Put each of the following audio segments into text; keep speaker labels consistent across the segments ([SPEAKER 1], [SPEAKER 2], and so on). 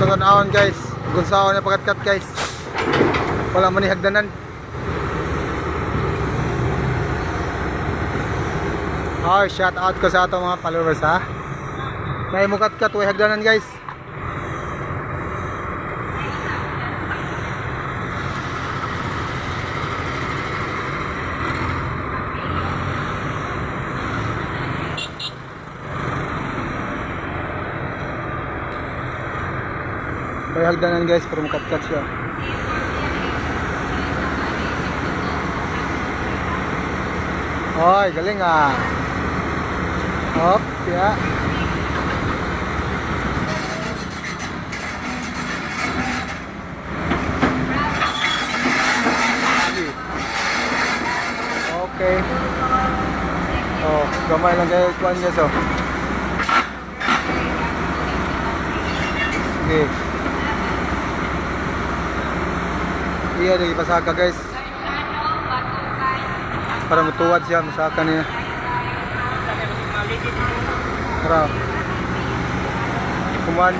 [SPEAKER 1] Ito tan-awon, guys. Kung saan na pagkat guys. Wala man ni hagdanan. Oh, shout out ko sa ato mga followers ha. May mukat-kat way hagdanan, guys. May hagdanan, guys, pero mukat-kat siya. Hoy, galing ah. Hop, ya. Sige. Okay. Oh, gamay lang kayo kuan, guys, oh. Sige. Iya, lagi pasaka, guys. Para mutuwad siya, masaka niya. Tara. Kuman.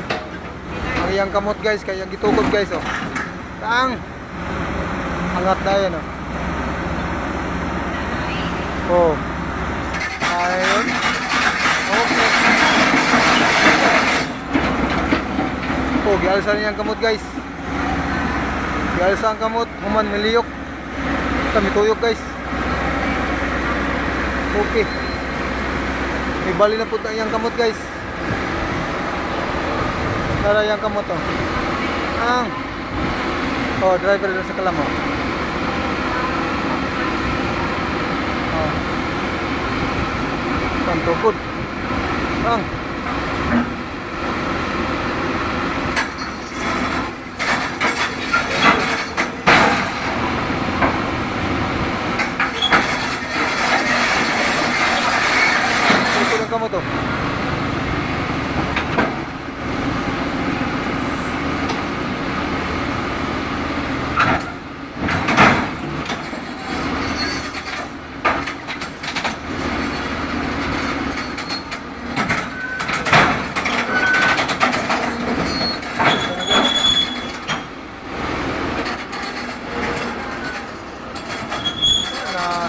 [SPEAKER 1] Ang iyang kamot, guys, kay iyang gitukod, guys, oh. Tang. Angat na yan, oh. Oh. Ayun. Okay. Oh, gialsa niya ang kamot, guys. Gialsa ang kamot, human miliyok. Kami tuyok, guys. Okay. May bali na po tayo ang kamot, guys. Tara yung kamot, oh. Ang. Oh, driver lang sa kalam, oh. Oh. Ang tukod. Ang. Tukod ang kamot, oh.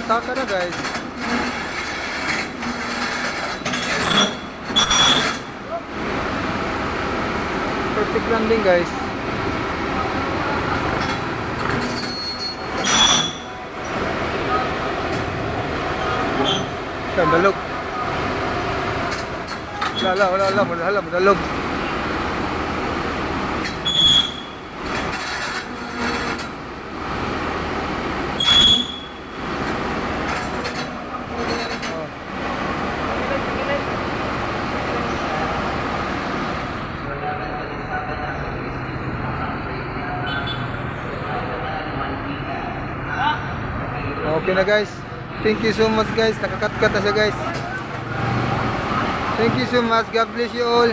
[SPEAKER 1] Nasaka na, guys. Perfect landing, guys. Dalog. Wala, wala, wala, wala, wala, dalog. Oh. Okay na, guys. Thank you so much, guys. Nakakat-kat na siya, guys. Thank you so much. God bless you all.